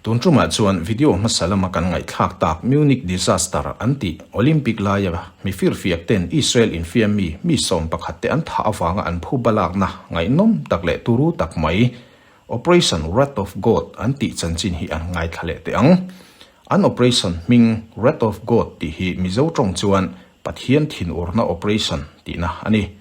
Tun tumah chuan video hmasa lama kan ngaihthlak tak Munich disaster an tih Olympic laia mi firfiak ten Israel infiam mi mi 11 te an thah avanga an phu balakna ngaihnawm tak leh turu tak mai Operation Wrath of God an tih chanchin hi an ngaithla leh teh ang. An operation hming Wrath of God tih hi Mizo tawng chuan Pathian thinurna operation tihna a ni.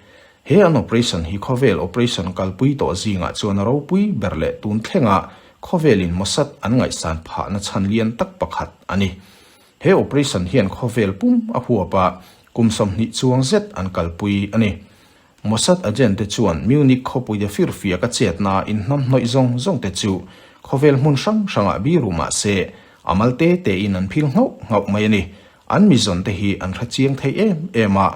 He an operation hi khawvel operation kalpui tawh zingah chuan a ropui ber leh tun thlenga khawvelin Mossad an ngaihsan phahna chhan lian tak pakhat a ni. He operation hian khawvel pum a huap a, kum 20 chuang zet an kalpui a ni. Mossad agent te chuan Munich khawpuia firfiak a chetna inhnamhnawih zawng zawng te chu khawvel hmun hrang hrangah biru mah se a mal te tein an phil nghauh nghauh mai a ni. An mizawn te hi an hre chiang thei em em a,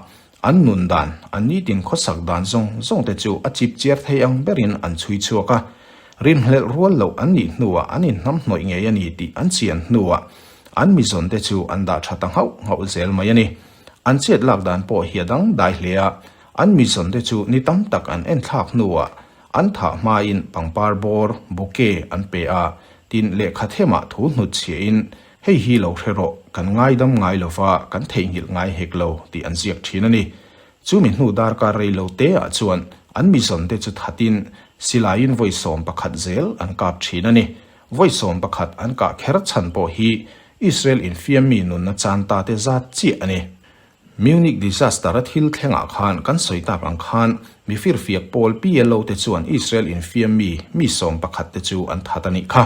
an nun dan, an nitin khawsak dan zawng zawng te chu a chip chiar thei ang berin an chhui chhuak a. Rinhlelh rual loh an nih hnuah an inhnamhnawih ngei a ni tih an chian hnuah an mizawn te chu an dah tha ta nghauh nghauh zel mai a ni. An chet lak dan pawh hi a dang dai hle a, an mizawn te chu ni tam tak an enthlak hnuah an thah hmain pangpar bawr, bouquet, an pe a, tin lehkha themah thu hnutchhiahin Hei hi lo hre rawh, kan ngaidam ngai lo va, kan theihnghilh ngai hek lo, tih an ziak thin a ni. Chumi hnu darkar rei lo te ah chuan an mizawn te chu thatin silaiin vawi 11 zel an kap thin a ni. Vawi 11 an kah kher chhan pawh hi Israel infiam mi nunna chan ta te zat chiah a ni. Munich disaster a thil thlengah khan kan sawi tak ang khan mi firfiak pawl PLO te chuan Israel infiam mi mi 11 te chu an that a nih kha.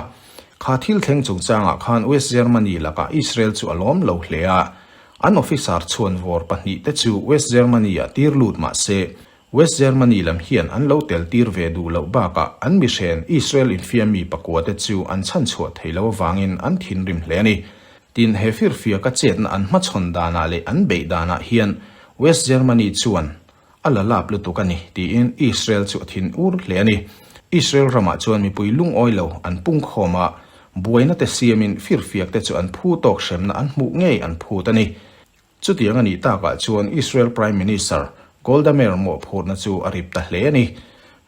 Kha thil thleng chungchangah khan West Germany lakah Israel chu a lawm lo hle a. An officer chhuan vawr pahnih te chu West Germany ah tir lut mah se West Germany lam hian an lo tel tir ve duh loh bakah an mihren Israel infiam mi pakua te chu an chhanchhuah thei lo avangin an thinrim hle a ni. Tin, he firfiaka chetna an hmachhawn danah leh an beih danah hian West Germany chuan a la lap lutuk a ni, tiin Israel chu a thin ur hle a ni. Israel ramah chuan mipui lungawi lo an pungkhawm a, buaina te siamin firfiak te chu an phu tawk hremna an hmuh ngei an phut a ni. Chutiang a nih takah chuan Israel Prime Minister Golda Meir mawhphurhna chu a rip ta hle a ni.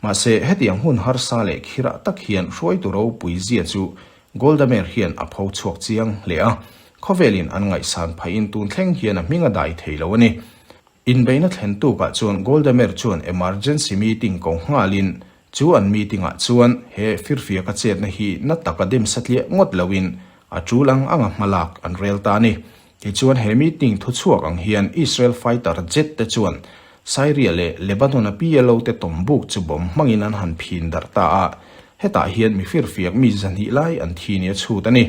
Mahse, hetiang hun harsa leh khirah tak hian hruaitu ropui zia chu Golda Meir hian a pho chhuak chiang hle a, khawvelin an ngaihsan phaiin tun thleng hian a hming a dai thei lo a ni. Inbeihna thlen tukah chuan Golda Meir chuan emergency meeting ko nghalin chu an meeting-ah chuan he firfiaka chetna hi na taka dem satliah ngawt loin a tul ang anga hmalak an rel ta a ni. Tichuan he meeting thuchhuak ang hian Israel fighter jet te chuan Syria leh Lebanon a PLO te tawmbuk chu bomb hmangin an han phin darh ta a, hetah hian mi firfiak mi 200 lai an thi nia chhut a ni.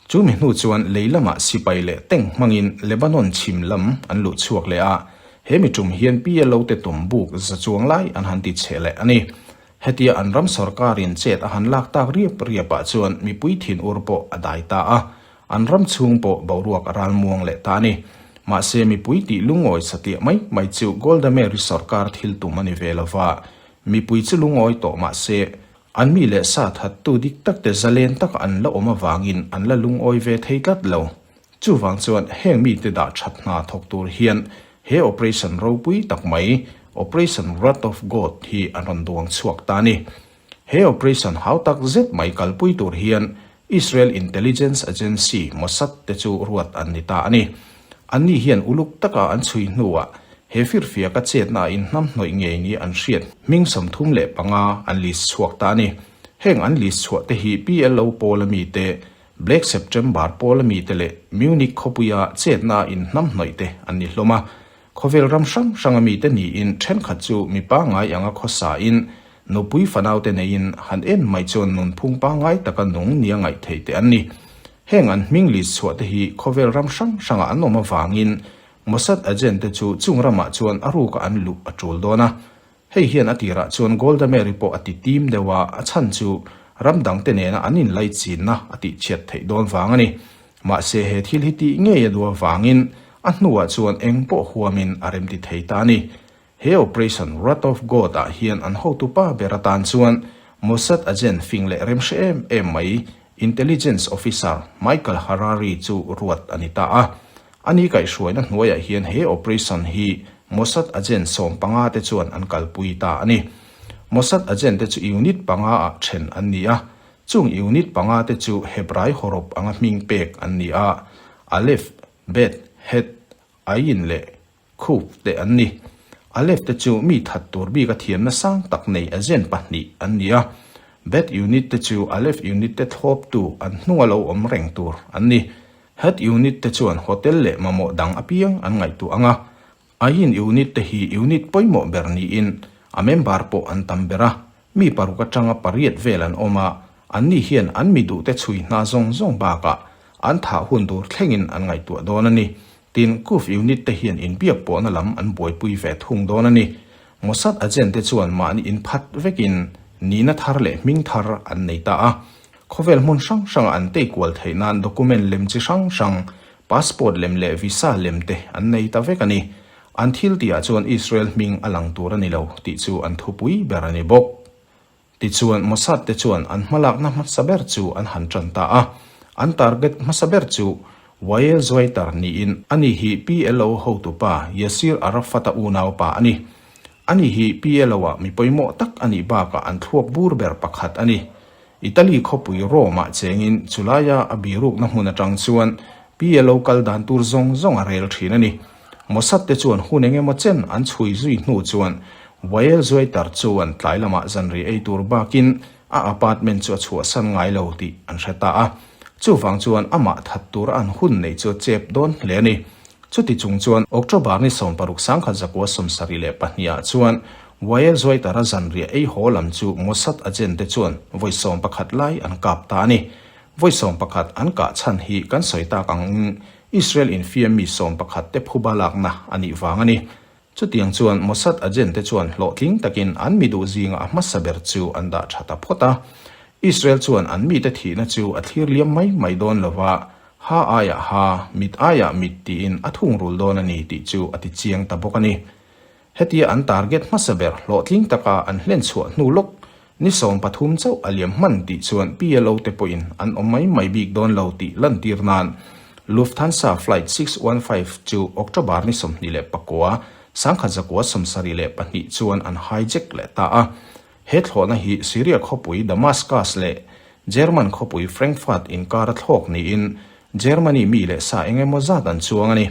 Chu mi hnu chuan lei lamah sipai leh tank hmangin Lebanon chhim lam an luh chhuak leh a, he mi tum hian PLO te tawmbuk za chuang lai an han ti chhe leh a ni. Hetia an ram sorkarin chet a han lak tak riap riapah chuan mipui thin ur pawh a dai ta a, An ram chhung pawh boruak a ral muang leh ta a ni. Mahse, mipui tih lungawi satliah mai mai chu Golda Meir sorkar thil tum a ni ve lo va. Mipui chu lungawi tawh mah se, an mi leh sa thattu dik tak te zalen taka an la awm avangin an la lungawi ve thei tlat lo. Chuvang chuan heng mite dah that hna thawk tur hian he operation ropui tak mai, Operation Wrath of God hi an rawn duang chhuak ta a ni. He operation hau tak zet mai kalpui tur hian Israel Intelligence Agency, Mossad, te chu ruat an ni ta a ni. Anni hian uluk taka an chhui hnuah he firfiaka chetna a inhnamhnawih ngei ni an hriat hming 35 an list chhuak ta a ni. Heng an list chhuah te hi PLO pawl ami te, Black September pawl ami te leh Munich khawpuia chetna a inhnamhnawih te an ni hlawm a. Khawvel ram hrang hrang ami te niin thenkhat chu mi pangngai anga khawsain Nupui fanaute neiin han en mai chuan nunphung pangngai taka nung nia ngaih theih te an ni. Heng an hming list chhuah te hi khawvel ram hrang hrangah an awm avangin Mossad agent te chu chung ramah chuan a ruka an luh a tul dawn a. Hei hian a tirah chuan Golda Meir pawh a ti tim deuh a, a chhan chu ram dangte nena an inlaichinna a tihchhiat theih dawn vang a ni. Mahse he thil hi tih ngei a duh avangin a hnuah chuan eng pawh huamin a remti thei ta a ni. He Operation Wrath of God ah hian an hotupa ber atan chuan Mossad agent fing leh remhre em em mai Intelligence Officer Michael Harari chu ruat a ni ta a. Ani kaihhruaina hnuaiah hian he operation hi Mossad agent 15 te chuan an kalpui ta a ni. Mossad agent te chu unit panga ah then an ni a. Chung unit pangate chu Hebrai hawrawp anga hming pek an ni a, Aleph, Beth, Het, Ayin leh Kuf te an ni. Aleph te chu mi that tur bika thiamna sang tak nei agent pahnih an ni a, Beth unit te chu Aleph unit te thlawptu an hnunga lo awm reng tur an ni. Het unit te chuan hotel leh mamawh dang apiang an ngaihtuah ang a, Ayin unit te hi unit pawimawh ber niin a member pawh an tam ber a, mi paruk atanga pariat vel an awm a, anni hian an mi duhte chhui hna zawng zawng bakah an thah hun tur thlengin an ngaihtuah dawn a ni. Tin, Kuf unit te hian inbiak pawhna lam an buaipui ve thung dawn a ni. Mossad agent te chuan mahni inphat vekin nihna thar leh hming thar an nei ta a. Khawvel hmun hrang hranga an tei kual theih nan document lem chi hrang hrang, passport lem leh visa lem te an nei ta vek a ni. An thil tihah chuan Israel hming a lang tur a ni lo tih chu an thupui ber a ni bawk. Tichuan Mossad te chuan an hmalakna hmasa ber chu an han tan ta a. An target hmasa ber chu Wael Zuaitar niin ani hi PLO hotupa Yasir Arafat-a unaupa a ni. Ani hi PLO-ah mi pawimawh tak a nih bakah an thluak bur ber pakhat a ni. Italy khawpui Rome-ah chengin chulaia a birukna hmun atang chuan PLO kal dan tur zawng zawng a rel thin a ni. Mossad te chuan hun eng emaw chen an chhui zui hnu chuan Wael Zuaitar chuan tlai lamah zanri ei tur bakin a apartment chu a chhuahsan ngai lo tih an hre ta a. Chuvang chuan amah that tura an hun neih chu a chep dawn hle a ni. Chuti chung chuan October ni 16 1972 ah chuan Wael Zuaitara zanriah ei haw lam chu Mossad agent te chuan vawi 11 lai an kap ta a ni. Vawi 11 an kah chhan hi kan sawi tak angin Israel infiam mi 11 te phuba lakna a nih vang a ni. Chutiang chuan Mossad agent te chuan hlawhtling takin an mi duh zinga a hmasa ber chu an dah tha ta phawt a. Israel chuan an mite thihna chu a thlir liam mai mai dawn lo va, ha aiah ha, mit aiah mit tiin a thungrul dawn a ni tih chu a ti chiang ta bawk a ni. Hetia an target hmasa ber hlawhtling taka an hlen chhuah hnu lawk ni 13 chauh a liam hman tih chuan PLO te pawhin an awm mai mai bik dawn lo tih lantir nan Lufthansa Flight 615 chu October ni 29, 1972 chuan an hijack leh ta a. He thlawhna hi Syria khawpui Damascus leh German khawpui Frankfurt inkar a thlawk niin Germany mi leh sa eng emaw zat an chuang a ni.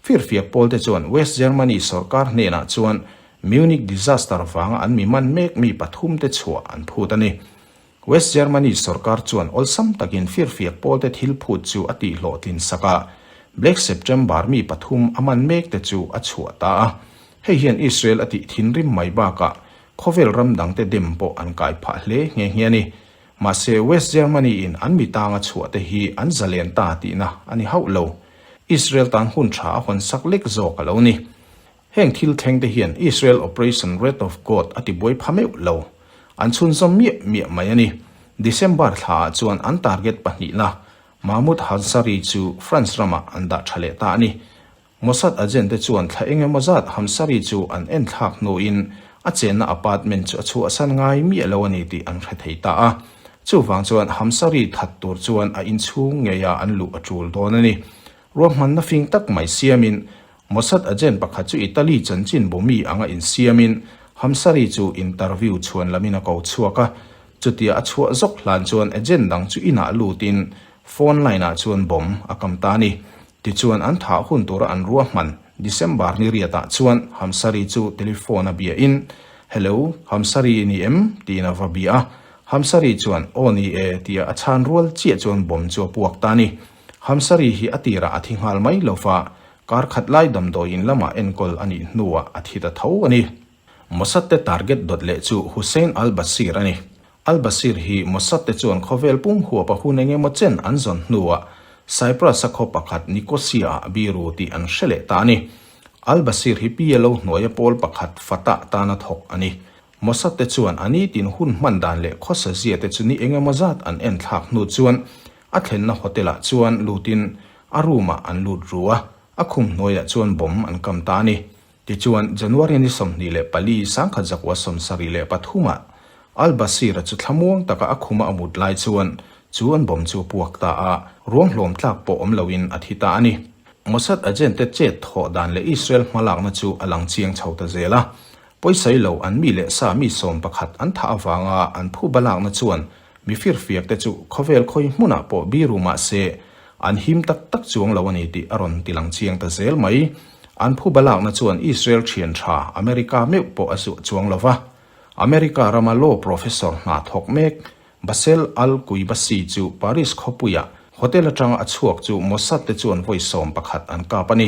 Firfiak pawlte chuan West Germany sorkar hnenah chuan Munich disaster vanga an mi man mek mi pathumte chhuah an phut a ni. West Germany sorkar chuan awlsam takin firfiak pawlte thil phut chu a tihhlawhtlin sak a, Black September mi pathum a man mekte chu a chhuah ta a. Hei hian Israel a tih thinrim mai bakah khawvel ram dangte dem pawh an kai phah hle nghe nghe a ni. Mahse West Germany in an mi tanga chhuah te hi an zalen ta tihna a ni hauh lo. Israel tan hun tha a hawn sak lek zawk a lo ni. Heng thil thleng te hian Israel Operation Wrath of God a ti buai pha meuh lo. An chhunzawm miah miah mai a ni. December thla ah chuan an target pahnihna Mahmoud Hansari chu France ramah an dah tha leh ta a ni. Mossad agent te chuan thla eng emaw zat Hamsari chu an en thlak hnuin a chenna apartment chu a chhuahsan ngai miah lo a ni tih an hre thei ta a. Chuvang chuan Hamsari that tur chuan a inchhung ngeia an luh a tul dawn a ni. Ruahmanna fing tak mai siamin Mossad agent pakhat chu Italy chanchin bumi anga insiamin Hamsari chu interview chhuan lamin a ko chhuak a. Chutia a chhuah zawk hlan chuan agent dang chu inah lutin phone line ah chuan bomb a kam ta a ni. Tichuan an thah hun tura an ruahman December ni riatah chuan Hamsari chu telephone a bia in, Hello, Hamsari i ni em? tiin a va bia a. Hamsari chuan, Aw ni e, tia a chhan rual chiah chuan bomb chu a puak ta a ni. Hamsari hi a tirah a thi nghal mai lo va, kar khat lai damdawi in lamah enkawl a nih hnuah a thi ta tho a ni. Mossad te target dawt leh chu Hussein al-Basir a ni. Al-Basir hi Mossad te chuan khawvel pum huap a hun eng emaw chen an zawn hnuah Cyprus-a khaw pakhat Nicosia-ah biru tih an hre leh ta a ni. Al-Basir hi PLO hnuaia pawl pakhat Fatah tana thawk a ni. Mossad te chuan a nitin hun hman dan leh khawsa zia te chu ni eng emaw zat an en thlak hnu chuan a thlenna hotel-ah chuan lutin a room-ah an lut ru a, a khum hnuaiah chuan bomb an kam ta a ni. Tichuan, January ni 24, 1973 ah Al-Basir-a chu thlamuang taka a khuma a mut lai chuan chu an bomb chu a puak ta a, ruang hlawm tlak pawh awm loin a thi ta a ni. Mossad agent te chet thawh dan leh Israel hmalakna chu a lang chiang chho ta zel a. Pawisai lo an mi leh sa mi 11 an thah avanga an phu balakna chuan Mi firfiak te chu khawvel khawi hmunah pawh biru mah se an him tak tak chuang lo a ni tih a rawn ti lang chiang ta zel mai. An phuba lakna chuan Israel thian tha America meuh pawh a zuah chuang lo va. America rama law professor hna thawk mek Basel al-Quibasi chu Paris khawpuiah hotel atanga a chhuak chu Mossad te chuan vawi 11 an kap a ni.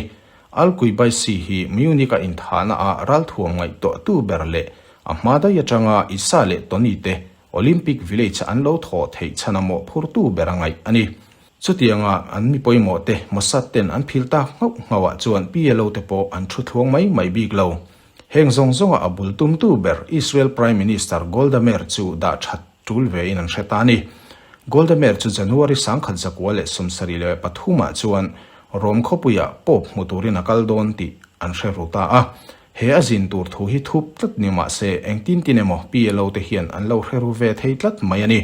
Al-Qubaisi hi Munich-a inthahna ah ralthuam ngaihtuahtu ber leh a hma daih atanga Isa leh Tony te Olympic Village an lo thawh theih chhan a mawhphurtu ber a ngaih a ni. Chutianga an mi pawimawh te Mossad ten an phil tak nghauh nghauh ah chuan PLO te pawh an thu thluang mai mai bik lo. Heng zawng zawnga a bul tumtu ber Israel Prime Minister Golda Meir chu dah that tul ve in an hre ta a ni. Golda Meir chu January 1973 ah chuan Rome khawpuiah Pope hmu turin a kal dawn tih an hre ru ta a. He a zin tur thu hi thup tlat ni mah se engtin tin emaw PLO te hian an lo hre ru ve thei tlat mai a ni.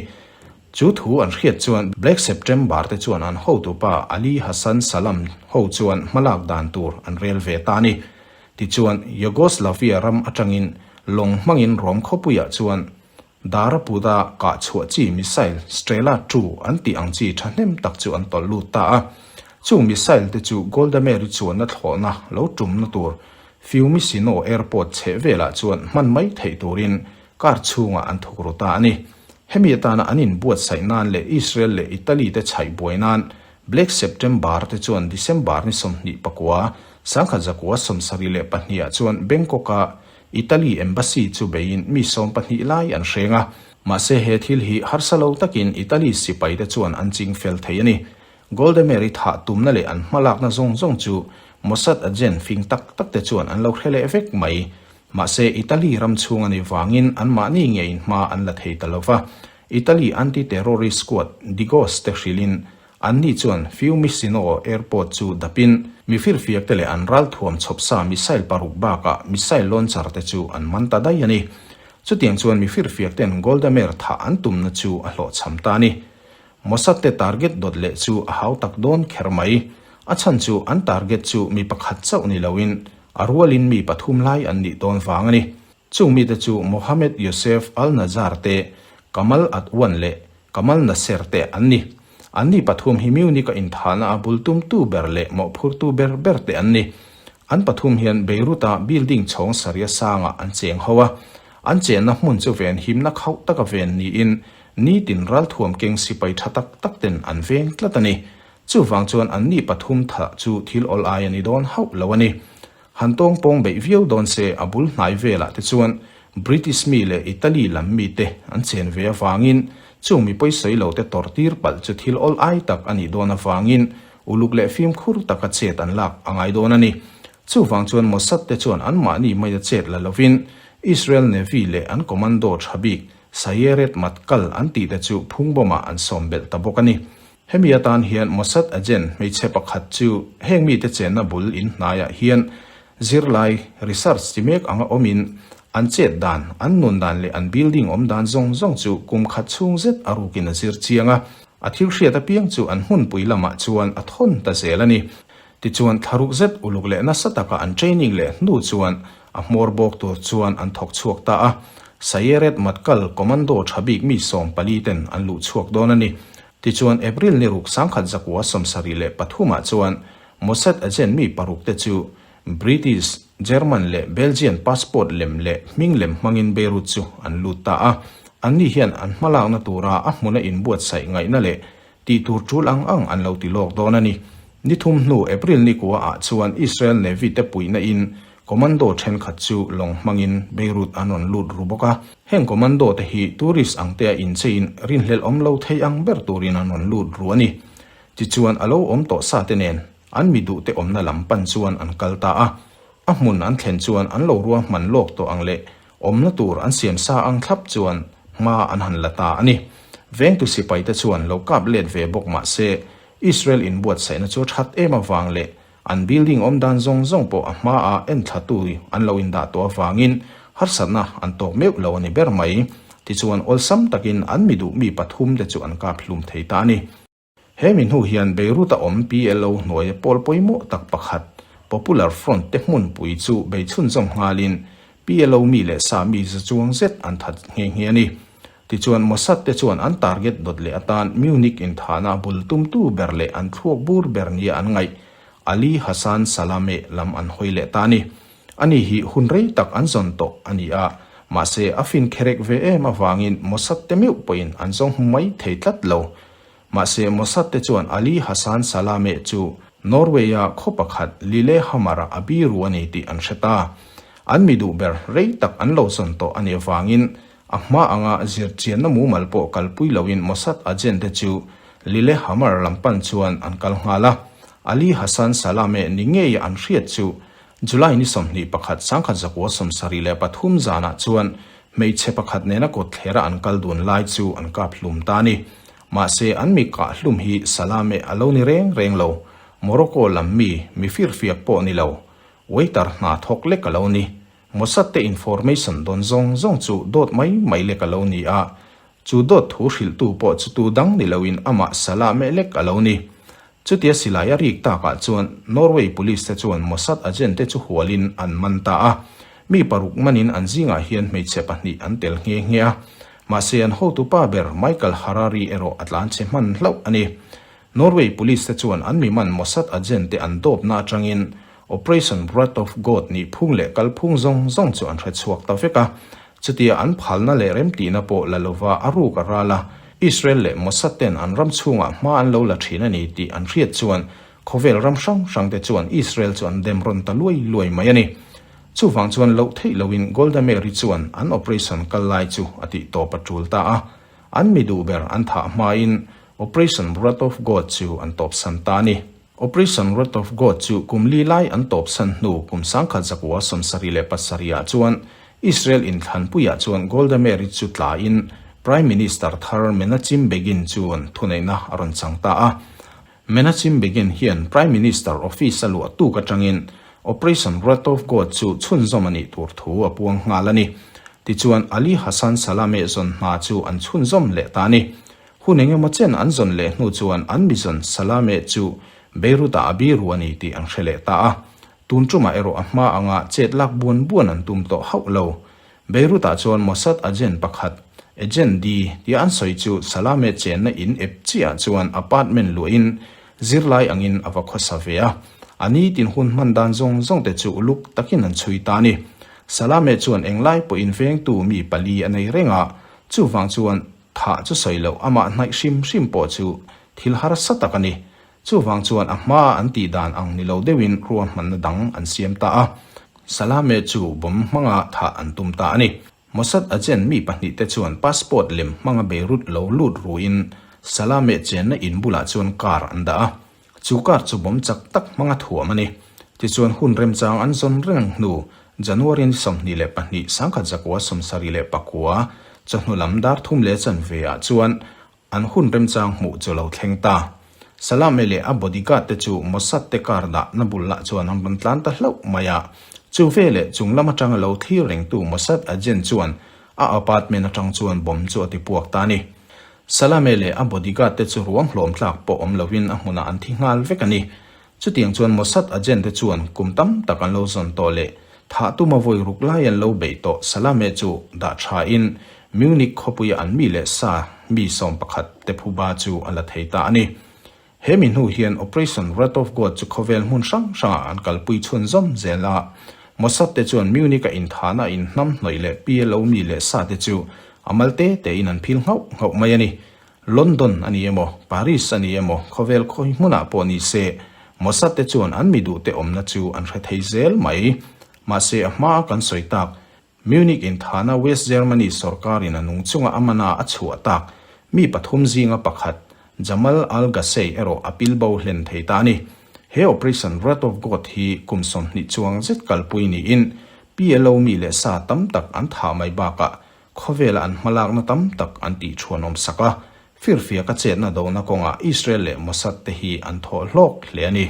Chu thu an hriat chuan Black September te chuan an hotupa Ali Hassan Salam ho chuan hmalak dan tur an rel ve ta a ni. Tichuan Yugoslavia ram atangin lawng hmangin Rome khawpuiah chuan Darapuda kah chhuah chi missile Strela 2 an tih ang chi thahnem tak chu an tawlh lut ta a. Chung missile te chu Golda Meir-i chuanna thlawhna lo tumna tur Fiumicino Airport chheh velah chuan hman mai theih turin car chhungah an thuk ru ta a ni. Hemi atana an inbuatsaih nan leh Israel leh Italy te chhaih buai nan Black September te chuan December ni 29, 1972 ah chuan Bangkok-a Italy Embassy chu beiin mi 12 lai an hreng a, mahse he thil hi harsa lo takin Italy sipai te chuan an ching fel thei a ni. Golda Meir-i thah tumna leh an hmalakna zawng zawng chu Mossad agent fing tak tak te chuan an lo hre leh vek mai. Mahse Italy ram chhung a nih vangin anmahni ngeiin hma an la thei ta lo va. Italy anti-terrorist squad Digos te hrilhin Anni chuan Fiumicino Airport chu dapin mi firfiak te leh an ralthuam chhawpsa missile paruk bakah missile launcher te chu an man ta daih a ni. Chutiang chuan mi firfiak ten Golda Meir thah an tumna chu a hlawhchham ta a ni. Mossad te target dawt leh chu a hau tak dawn kher mai. A chhan chu an target chu mi pakhat chauh ni loin a rualin mi pathum lai an nih dawn vang a ni. Chung mite chu Mohammed Youssef Al-Najjar te, Kamal Adwan leh Kamal Nasser te an ni. Anni pathum hi Munich-a inthahna a bul tumtu ber leh mawhphurtu ber ber te an ni. An pathum hian Beirut-a building chhawng saria sangah an cheng ho a. An chenna hmun chu ven himna khauh taka ven niin nitin ralthuam keng sipai tha tak tak ten an veng tlat a ni. Chuvang chuan anni pathum thah chu thil awl ai a ni dawn hauh lo a ni. Han tawng pawng beih viau dawn se a bul hnai velah te chuan British mi leh Italy lam mi te an chen ve avangin chung mi pawisawi lo te tawrh tir palh chu thil awl ai tak a nih dawn avangin uluk leh fimkhur taka chet an lak a ngai dawn a ni. Chuvang chuan Mossad te chuan anmahni maia chet la lovin Israel Navy leh an commando tha bik Sayeret Matkal an tih te chu phungbawmah an sawm belh ta bawk a ni. Hemi atan hian Mossad agent hmeichhe pakhat chu heng mite chenna bul in hnaiah hian zirlai, research, ti mek anga awmin an chet dan, an nun dan leh an building awm dan zawng zawng chu kum khat chhung zet a rukin a zir chiang a, a thil hriat apiang chu an hmunpui lamah chuan a thawn ta zel a ni. Tichuan thlaruk zet uluk leh nasa taka an training leh hnu chuan a hmawr bawk tur chuan an thawk chhuak ta a, Sayeret Matkal commando tha bik mi 14 ten an luh chhuak dawn a ni. Tichuan April ni ruk 1973 ah chuan Mossad agent mi paruk te chu British, German leh Belgian passport lem leh hming lem hmangin Beirut chu an lut ta a. Anni hian an hmalakna tura a hmuna inbuatsaih ngaihna leh tih tur tul ang ang an lo ti lawk dawn a ni. Ni thum hnu April ni kua ah chuan Israel Navy te puihna in Commando thenkhat chu lawng hmangin Beirut an rawn lut ru bawk a. Heng commando te hi tourist ang te a incheiin rinhlelh awm lo thei ang ber turin an rawn lut ru a ni. Tichuan a lo awm tawh sa te nen an mi duh te awmna lam pan chuan an kal ta a. A hmun an thlen chuan an lo ruahman lawk tawh ang leh awmna tur an siam sa ang thlap chuan hma an han la ta a ni. Vengtu sipai te chuan lo kap let ve bawk mah se Israel inbuatsaihna chu a that em avang leh An building awm dan zawng zawng pawh a hmaah enthlatu an lo indah tawh avangin harsatna an tawk meuh lo a ni ber mai. Tichuan awlsam takin an mi duh mi pathum te chu an kap hlum thei ta a ni. He mi hnu hian Beirut-a awm PLO hnuaia pawl pawimawh tak pakhat Popular Front te hmunpui chu bei chhunzawm nghalin PLO mi leh sa mi za chuang zet an that nghe nghe a ni. Tichuan Mossad te chuan an target dawt leh atan Munich inthahna bul tumtu ber leh an thluak bur ber nia an ngaih Ali Hassan Salameh lam an hawi leh ta a ni. Ani hi hun rei tak an zawn tawh a ni a, mahse a fin kherek ve em avangin Mossad te meuh pawhin an zawng hmu mai thei tlat lo. Mahse Mossad te chuan Ali Hassan Salameh chu Norway-a khaw pakhat Lillehammer-ah a biru a ni tih an hre ta. An mi duh ber rei tak an lo zawn tawh a nih avangin A hma anga zirchianna mumal pawh kalpui loin Mossad agent te chu Lillehammer lam pan chuan an kal nghal a. Ali Hassan Salameh ni ngeia an hriat chu July ni 21 1973 zanah chuan hmeichhe pakhat nena kawtthlera an kal dun lai chu an kap hlum ta a ni. Mahse an mi kah hlum hi Salameh a lo ni reng reng lo. Morocco lam mi, mi firfiak pawh ni lo. Waiter hna thawk lek a lo ni. Mossad te information dawn zawng zawng chu dawt mai mai lek a lo ni a, chu dawt thu hrilhtu pawh chu tu dang ni loin amah Salah meh lek a lo ni. Chutia silai a rik takah chuan Norway police te chuan Mossad agent te chu hualin an man ta a, mi paruk manin an zingah hian hmeichhe pahnih an tel nghe nghe a, mahse an hotupa ber Michael Harari erawh a tlanchhe hman hlauh a ni. Norway police te chuan an mi man Mossad agent te an dawpna atangin Operation Wrath of God nih phung leh kalphung zawng zawng chu an hre chhuak ta vek a. Chutia an phalna leh remtihna pawh la lova a ruk a ral a, Israel leh Mossad ten an ram chhungah hma an lo la thin a ni tih an hriat chuan khawvel ram hrang hrang te chuan Israel chu an dem rawn ta luai luai mai a ni. Chuvang chuan loh theih loin Golda Meir-i chuan an operation kal lai chu a tih tawp a tul ta a. An mi duh ber an thah hmain Operation Wrath of God chu an tawpsan ta a ni. Operation Wrath of God chu kum li lai an tawpsan hnu kum 1977 ah chuan Israel inthlanpuiah chuan Golda Meir chu tlain Prime Minister thar Menachem Begin chuan thuneihna a rawn chang ta a. Menachem Begin hian Prime Minister office a luah tuk atangin Operation Wrath of God chu chhunzawm a nih tur thu a puang nghal a ni. Tichuan Ali Hassan Salameh zawn hna chu an chhunzawm leh ta a ni. Hun eng emaw chen an zawn leh hnu chuan an mi zawn Salameh chu Beirut-ah a biru a ni tih an hre leh ta a. Tun tumah erawh a hma anga chet lak buan buan an tum tawh hauh lo. Beirut-ah chuan Mossad agent pakhat, Agent D, tia an sawi chu Salameh chenna in ep chiah chuan apartment luahin zirlai angin a va khawsa ve a. A nitin hun hman dan zawng zawng te chu uluk takin an chhui ta a ni. Salameh chuan englai pawhin vengtu mi pali a nei reng a, chuvang chuan Thah chu sawi loh amah hnaih hrim hrim pawh chu thil harsa tak a ni. Chuvang chuan a hmaa an tih dan ang ni lo deuhin ruahmanna dang an siam ta a. Salame chu bomb hmanga thah an tum ta a ni. Mossad agent mi pahnihte chuan passport lem hmanga Beirut lo lut ruin Salame chenna in bulah chuan car an dah a. Chu car chu bomb chak tak hmanga thuam a ni. Tichuan hun remchang an zawn reng hnu January ni 22, 1974 chawhnu lam dar thum leh chanve ah chuan an hun remchang hmuh chu lo thleng ta. Salame leh a bodyguard te chu Mossad te car dah na bulah chuan an rawn tlan ta hlauh mai a. Chu veleh chung lam atanga lo thlir rengtu Mossad agent chuan a apartment atang chuan bomb chu a ti puak ta a ni. Salame leh a bodyguard te chu ruang hlawm tlak pawh awm lovin a hmunah an thi nghal vek a ni. Chutiang chuan Mossad agent te chuan kum tam tak an lo zawn tawh leh thah tuma vawi ruk lai an lo beih tawh Salame chu dah tha in Munich khawpuia an mi leh sa mi 11 te phuba chu a la thei ta a ni. He mi hnu hian Operation Wrath of God chu khawvel hmun hrang hrangah an kalpui chhunzawm zel a. Mossad te chuan Munich-a inthahna inhnam hnawih leh PLO mi leh sa te chu a mal te tein an phil nghauh nghauh mai a ni. London a ni emaw, Paris a ni emaw, khawvel khawi hmunah pawh ni se, Mossad te chuan an mi duhte awmna chu an hre thei zel mai. Mahse a hmaa kan sawi tak, Munich inthahna West Germany sorkarin a nung chunga a mana a chhuah tak mi pathum zinga pakhat, Jamal al-Ghassei erawh a pil bo hlen thei ta a ni. He Operation Wrath of God hi kum 20 chuang zet kalpui niin PLO mi leh sa tam tak an thah mai bakah khawvela an hmalakna tam tak an tih thuanawm sak a, firfiaka chetna dona kawngah Israel leh Mossad te hi an thawh hlawk hle a ni.